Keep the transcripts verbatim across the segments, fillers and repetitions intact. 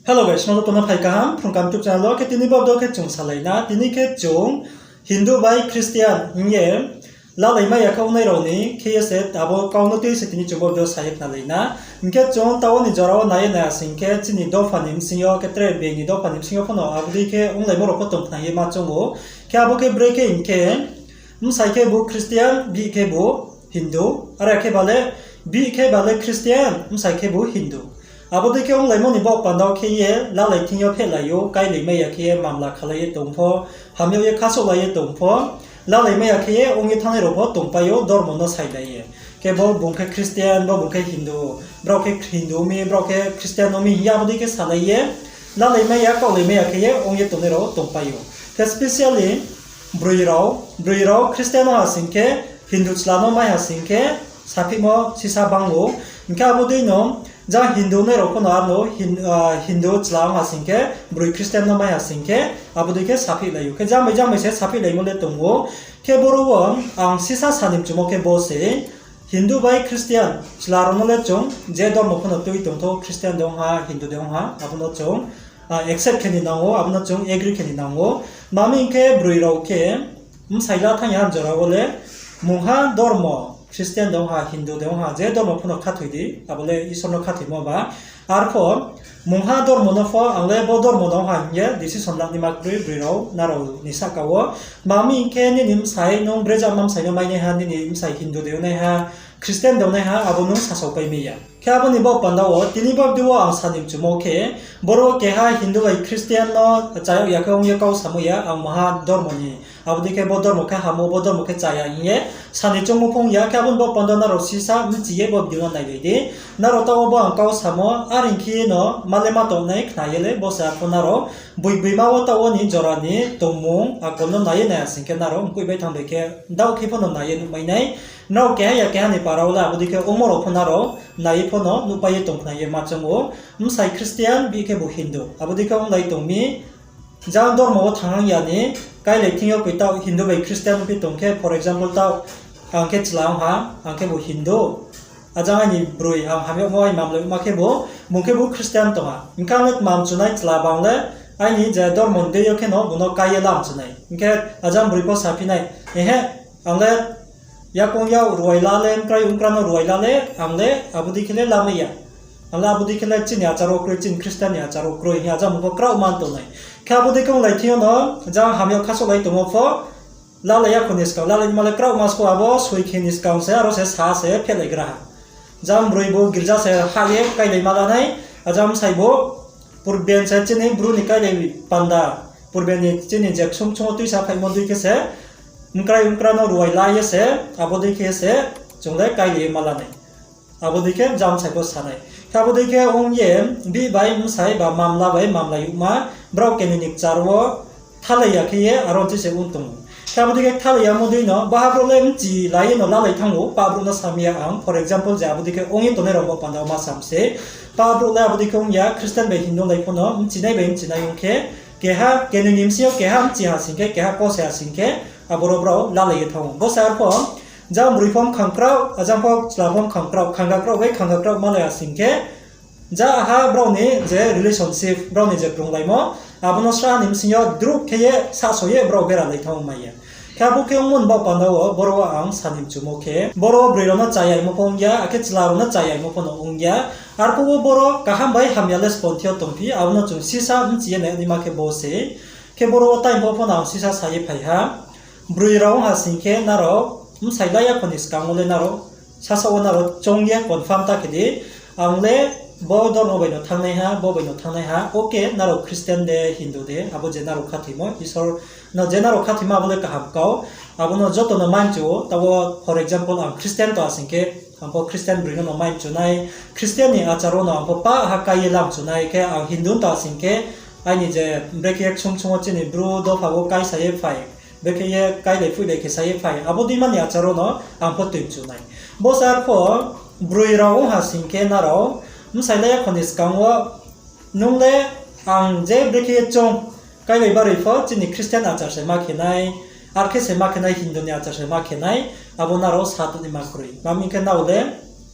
Hello guys, no joto no phai kaham Phrung Kaham YouTube channel wo. Khe tini bo video khe chung salai na, tini khe chung Hindu bai Christian hing ye lalai mai ya khe ongnai rao ni khe ye se abo kau no tui se tini chung bo video sa ye khnalai na. Hing khe chung taoh wo ni jora wo nai ye nai asing khe chini dopha ni bsing yo khe tre being ni dopha ni bsing yo pho no abo dei khe onglaimo rao pho tong khna ye ma choung ou. Khe abo khe bre khe hing khe, bsai khe bu Christian, bihih khe bu Hindu, are khe ba le, bihih khe ba le Christian, bsai khe bu Hindu. Abo dei khe onglaimo ni baoh panda wo khe ye lalai thing yo phehlai ou, káilai mai ya khe ye mamla khalai ye tong pho, hamyag ye khasouhlai ye tong pho, lalai mai ya khe ye ong ye thanngnai rao pho tongpai ou, dormo no sailai ye. Khe bo bung khe Christian, bo bung khe Hindu, brao khe Hindu ong mi, brao khe Christian ong mi hing ye abo dei khe salai ye, lalai mai ya, kaohlai mai ya khe ye ong ye tongnai rao tongpai ou. Khe specially broi rao, broi rao Christian ong ha sing khe, Hindu chla no mai ha sing khe, saphihmo sisa bang ou. Hing khe abo dei no, jang Hindu nai rao pho no ar no Hin-, ah, Hindu chla ong ha sing khe, broi Christian no mai ha sing khe, abo dei khe saphihlai ou. Khe jang bai jang bai se saphihlaimo le tong ou. Khe boro wo ang sisa sa ni mchumo khe bo se, Hindu bai Christian chla rao no le chung je dormo pho no tui tongthou, Christian de ong ha, Hindu de ong ha, abo no chung, ah, accept khe ni nang ou, abo no chung agree khe ni nang ou. Tma hing khe broi rao khe bsai la thanng ya jora wo le mungha dormo, Christian de ong ha, Hindu de ong ha, je dormo pho no khathoi di, abo le Isor no khathoimo ba. Arpho mungha dormo no pho ang le bo dormo de ong ha hing ye decision la naima kroi broi rao, nrao ni sahka wo. Tma hing khe nini bsai, nung brezama bsai no mainaiha, nini bsai Hindu de ongnaiha, Christian de ongnaiha, abo nung sasaopai mai ya. Khe abo ni baoh panda wo tini bo video wo ang sa ni mchumo khe, boro keha Hindu bai Christian no chayag ya khe ong ye kau samo ya, ang maha dormo ni, abo dei khe bo dormo khe hamo, bo dormo khe chaya hing ye sa ni choungmo pho ong ya. Khe abo ni baoh panda nrao sisa bchi ye bo video no nailai di. Nrao taoh wo bo ang kau samo, are hing khe no ma le ma tong nai khna ye le, bo se arpho nrao boi boima wo taoh wo ni jora ni tongmung akol no nai ye nai asing khe nrao mkoih bai thanng bai khe daoh khe pho no nai ye nuhmai nai. Nrao keha ya keha ni para wo le abo dei khe ongmo rao pho nrao nai ye pho no nuhpai ye tong khna ye ma choung ou. Bsai Christian, bihih khe bu Hindu, abo dei khe onglai tong mi. Jang dormo wo thanng ya ni, káilai thing yo koi taoh Hindu bai Christian ongphi tong khe, for example taoh, ang khe chla ong ha, ang khe bu Hindu. Ajang aini broi, ang hamyagmo ai mamlai ma khe bo, bung khe bu Christian tong ha. Hing khe ang le tma mchu nai, chla bang le, aini je dormo ni dei yo khe no bung no kái ye la mchu nai. Hing khe ajang broi pho saphi nai, ehe, ang le yakoung yak ruai la le, mkrai ongkra no ruai la le, ang le abo dei khe le lamai ya. Ang le abo dei khe le chini achar wo kroi, chini Christian ni achar wo kroi hing ye ajang bung pho kraoh man tong nai. Khe abo dei khe onglai thing yo no, jang hamyag khasouhlai tongmo pho, lalai ya kho ni skang, lalai ma le kraoh ma skho abo soi khe ni skang se, aro se sa se phehlai gra ha. Jang broi bo girja se hah ye káilai ma la nai, ajang bsai bo purben se chini bru ni káilai panda, purben ni chini je ksung chung wo tuisa phaimo dei khe se, mkrai ongkra no ruai la ye se, abo dei khe se, chung le káilai ma la nai. Abo dei khe jang bsai pho sa nai. Khe abo dei khe ong ye, bihih bai bsai ba mamla bai mamlai yagma, brao keni ni kchar wo kthalai ya khe ye aro chi se ong tong ou. Khe abo dei khe kthalai yamo dei no, baha brouh le bchi la ye no lalai thanng ou, pah brouh no sam ya ang. For example, je abo dei khe ong ye tongnai rao bo panda wo ma sam se. Pah brouh le abo dei khe ong ya, Christian bai Hindu lai pho no, bchinai bai bchinai ong khe, keha, keni ni bsing yo keha bchi ha sing khe, keha kose ha sing khe, aboro brao lalai ye thanng ou. Bo se arpho, jang broi pho mkhang kraoh, ajang pho chla pho mkhang kraoh, khangga kraoh bai khangga kraoh malai ha sing khe, ja ha brao ni je relationship, brao ni je krunglaimo, abo no sra ni bsing yo druh khe ye sahso ye brao beralai thanng ou mai ya. Khe abo khe ongmo ni baoh panda wo, boro wo ang sa ni mchumo khe, boro wo broi rao no chayaimo pho ong ya, akhe chla rao no chayaimo pho no ong ya. Arphuh wo boro kaham bai hamya le sponthi yo tongphi, abo no chung sisa bchi ye nai naima khe bo se. Khe boro wo time pho pho no ang sisa sa ye phai ha. Broi rao ong ha sing khe nrao, bsai la ya kho ni skang wo le nrao, sasaoh wo nrao choung ye confirm ta khe di, ang le bo dormo bai no thanngnaiha, bo bai no thanngnaiha, okay, nrao Christian de, Hindu de, abo je nrao khathoimo, Isor no je nrao khathoimo abo le kaham kau, abo no joto no mai mchu ou, taoh wo, for example, ang Christian tong ha sing khe, ang pho Christian broi no no mai mchu nai, Christian ni achar wo no ang pho pah ha kái ye la mchu nai, khe ang Hindu tong ha sing khe, aini je brekhe ye ksung chung wo chini bru dopha wo káisa ye phai, brekhe ye káilai phoihlai khe sa ye phai, abo dei ma ni achar wo no ang pho tui mchu nai. Bo se arpho broi rao ong ha sing khe nrao, bsai la ya kho ni skang wo, nung le ang je brekhe ye chung, káilai baroi pho chini Christian achar se ma khe nai, ar khe se ma khe nai, Hindu ni achar se ma khe nai, abo nrao sa tongnaima kroi. Tma hing khe nrao le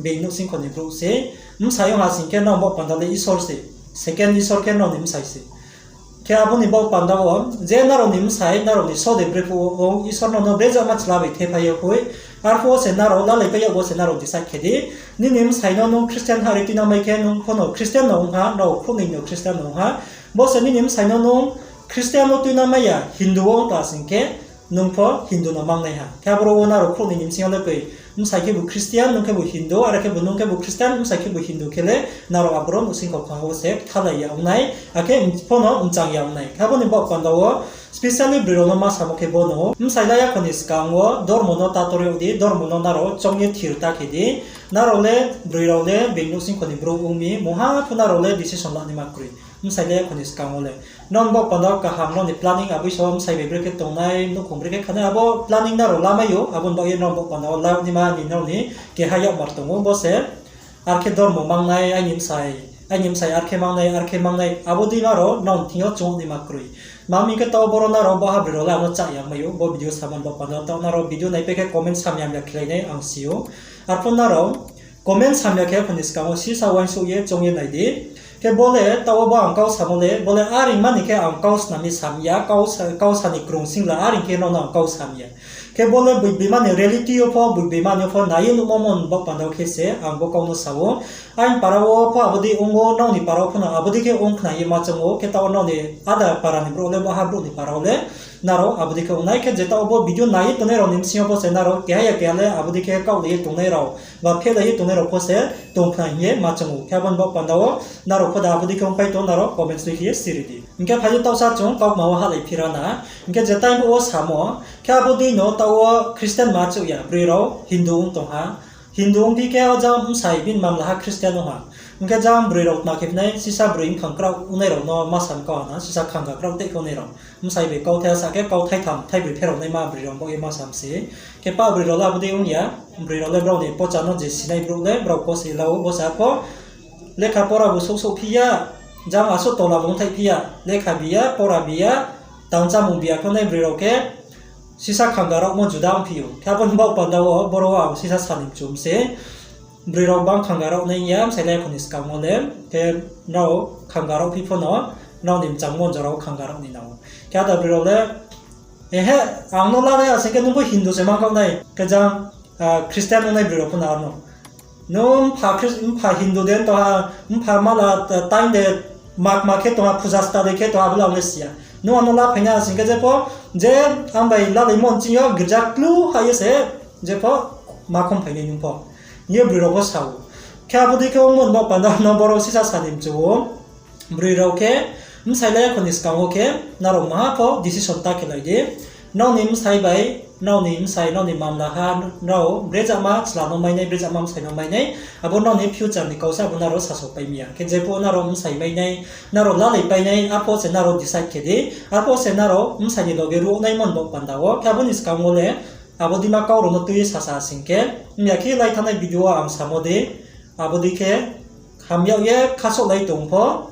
being nouhsingkho ni brouh se, bsai ong ha sing khe nrao bo panda le Isor se. Second Isor khe nrao ni bsai se. Khe abo ni baoh panda wo, je nrao ni bsai, nrao ni sode brephuh wo, Isor no no brezama chla bai thephai ye khui, arphuh wo se nrao lalaipai yag wo se nrao decide khe di. Nini bsai no nung Christian ha ri tuinang mai khe, nung pho no Christian no ong ha, nrao khrouhnoi no Christian no ong ha. Bo se nini bsai no nung Christian no tuinang mai ya, Hindu wo ong ta sing khe, nung pho Hindu no mangnai ha. Khe aboro wo nrao khrouhnoi ni bsing yo le koi, bsai khebu Christian, nung khebu Hindu, are khebu nung khebu Christian, bsai khebu Hindu khe le, nrao aboro nouhsingkho khang wo se kthalai ya ong nai, akhe pho no mchang ya ong nai. Khe abo ni baoh panda wo, specially broi rao no ma samo khe bo no, bsai la yakho ni skang wo dormo no tator yag di, dormo no nrao choung ye thir ta khe di. Nrao le, broi rao le being nouhsingkho ni brouh ong mi, mungha pho nrao le decision la naima kroi. Bsai la yakho ni skang wo le. Nrao ni baoh panda wo kaham, nrao ni planning aboi so bsai bai brekhe tongnai, nouhkhong brekhe khanai, abo planning nrao lamai ou, abo ni baoh ye nrao ni baoh panda wo la naima ni nrao ni keha yakmar tong ou, bo se, ar khe dormo mangnai, aini bsai, aini bsai ar khe mangnai, ar khe mangnai, abo dei ma rao nrao ni thing yo choung naima kroi. Tma hing khe taoh boro nrao baha broi rao le ang no chá ya mai ou, bo video samo ni baoh panda wo taoh nrao video naipai khe comment samya mya khelai nai ang si ou. Arphuh nrao comment samya khe yakho ni skang wo sisa uaingsouh ye choung ye nai di. Khe bo le taoh wo bo ang kau samo le, bo le areing mani khe ang kau snam ye sam ya, kau sa, kau sa ni krung sing la areing khe nrao no ang kau sam ya. Khe bo le boi bemani reality yo pho, boi bemani yo pho nai ye nuhmo mon baoh panda wo khe se ang bo kau no sa ou. Aini para wo pho abo dei ong ou, nrao ni para wo pho no abo dei khe ong khna ye ma choung ou, khe taoh nrao ni ada para ni brouh le, baha brouh ni para wo le, nrao abo dei khe ong nai khe je taoh bo video nai ye tongnai rao ni bsing yo pho se nrao keha ya keha le abo dei khe kaohlai ye tongnai rao, ba phehlai ye tongnai rao pho se tong khna hing ye ma choung ou. Khe abo ni baoh panda wo, nrao pho da abo dei khe ongpai tong, nrao comments dei khe ye siri di. Hing khe phai di taohsa chung kaukma wo hahlai phira na. Hing khe je time wo samo, khe abo dei no taoh wo Christian ma chouh ya, broi rao Hindu ong tong ha. Hindu ong phi khe o jang bsai bini mamla ha Christian ong ha. Hing khe jang broi rao tma khe phinai, sisa broi bkhang kraoh ongnai rao no ma sam kau ha na, sisa khanga kraoh tei khe ongnai rao. Bsai bai kauthai sa khe kauthai tham, thai broi pherao naima broi rao baoh ye ma sam se. Khe pah broi rao le abo dei ong ya, broi rao le brao ni pocha no je sinai brouh le brao kose la ou, bo sa pho lekha pora bu souh souh phi ya, jang asuh tola bu ongthai phi ya, lekha bi ya, pora bi ya, tang chámung bi ya khe ongnai broi rao khe sisa khanga raohmo juda ongphi ou. Khe abo ni baoh panda wo boro wo ang sisa sa ni mchum se. Broi rao bang khanga raoh nai ya, bsai la yakho ni skang wo le, khe nrao khanga raoh phi pho no, nrao ni mchangmo jora wo khanga raoh ni nang ou. Khe ada broi rao le, ehe, ang no lanai asing khe nung pho Hindu se ma kau nai, khe jang, ah, Christian ongnai broi rao pho no ano. Nung mpha Christ-, mpha Hindu de tong ha, mpha mala, ta-, tain de, makma khe tong ha, puja sta de khe tong ha, abo le ang le si ya. Nung ano la phai nai asing khe je pho, je ang bai lalaimo nching yo girja klu ha ye se, je pho, ma khom phai nai nung pho. Hing ye broi rao pho sa ou. Khe abo dei khe ongmo ni baoh panda no boro sisa sa ni mchu ou. Broi rao khe, bsai la yakho ni skang wo khe, nrao maha pho decision ta khe lai di. Nrao ni bsai bai, nrao ni bsai, nrao ni mamla ha, nrao brezama chla no mai nai, brezama bsai no mai nai, abo nrao ni future ni kau se abo nrao sasaopai mi ya. Khe je pho nrao bsai mai nai, nrao lalaipai nai, arphuh se nrao decide khe di, arphuh se nrao bsai ni loge ruh naimo ni baoh panda wo. Khe abo ni skang wo le, abo dei ma kau rao no tui ye sasa sing khe, mya khe lai thanngnai video wo ang samo dei, abo dei khe, hamyag ye khasouhlai tong pho,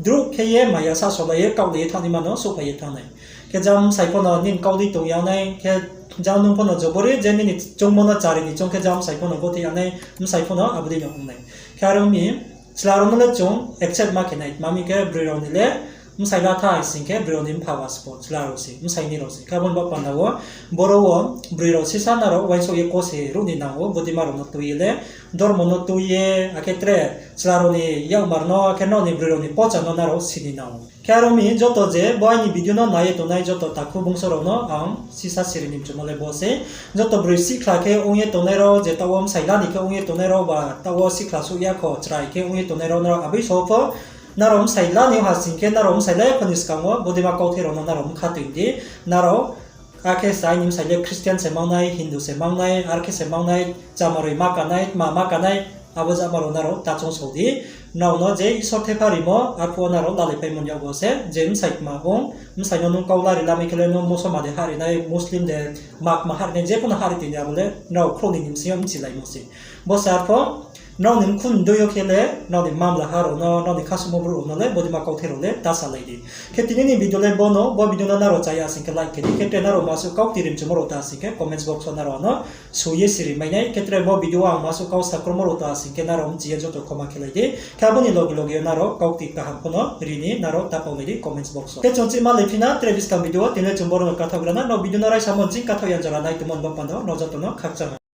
druh khe ye maya sasaolai ye kaohlai ye thanngnaima no souhphai ye thanng nai. Khe jang bsai pho no nini kau dei tong ya nai, khe jang nung pho no jobori je nini choungmo no chari ni choung khe jang bsai pho no gothe ya nai, bsai pho no abo dei no ong nai. Khe are ong mi, chla rao no le chung accept ma khe nai, tma hing khe broi rao ni le, bsai la tha sing khe broi rao ni mpha wa se pho, chla rao se, bsai ni rao se. Khe abo ni baoh panda wo, boro wo, broi rao sisa nrao uaingsouh ye kose ruh ni nang ou, bodei ma rao no tui ye le, dormo no tui ye, akhe tre, chla rao ni yakmar no, akhe nrao ni broi rao ni pocha no nrao si ni nang ou. Khe are ong mi, joto je bo aini video no nai ye tongnai joto takhu bungso rao no ang sisa siri ni mchumo le bo se. Joto broi sihkhla khe ong ye tongnai rao, je taoh wo bsai la ni khe ong ye tongnai rao, ba taoh wo sihkhla souh ya kho, chrai khe ong ye tongnai rao, nrao aboi so pho, nrao bsai la ni ha sing khe, nrao bsai la yakho ni skang wo, bodei ma kauthai rao no nrao bkha toing di, nrao, akhe sa aini bsai le Christian se mangnai, Hindu se mangnai, ar khe se mangnai, chamaroi ma kanai, tma ma kanai, abo jama rao nrao ta choung sou di. Nrao no je Isor thepha rimo, arphuh wo nrao lalaipaimo ni yag wo se, je bsai kma ong, bsai no nung kau lari lamai khe le nung Musolman de hahri nai, Muslim de, ma kma hahri nai, je pho no hahri tini abo le, nrao khrouhnoi ni bsing yo bchilaimo se. Bo se arphuh, Nrao ni mkhu ni dei yo khe le, nrao ni mamla ha rao no, nrao ni khasumo brouh rao no le, bodei ma kauthai rao le ta salai di. Khe tini ni video le bo no, bo video no nrao chaya sing khe like khe di, khe tre nrao masuh kaukti rimchumo rao ta sing khe comments box wo nrao no soi ye siri mai nai, khe tre bo video wo ang masuh kau sakromo rao ta sing khe nrao mchi ye joto khoma khe lai di. Khe abo ni loge loge yo nrao kaukti kaham pho no ri ni nrao ta pao lai di comments box wo. Khe chung chih ma lai phi na tre buskang video wo, tini le chung boro no kathaoh gra na, nrao video no raisa mo nching kathaoh ya jora nai tongmo ni bo panda wo, nrao joto no khakchang ha.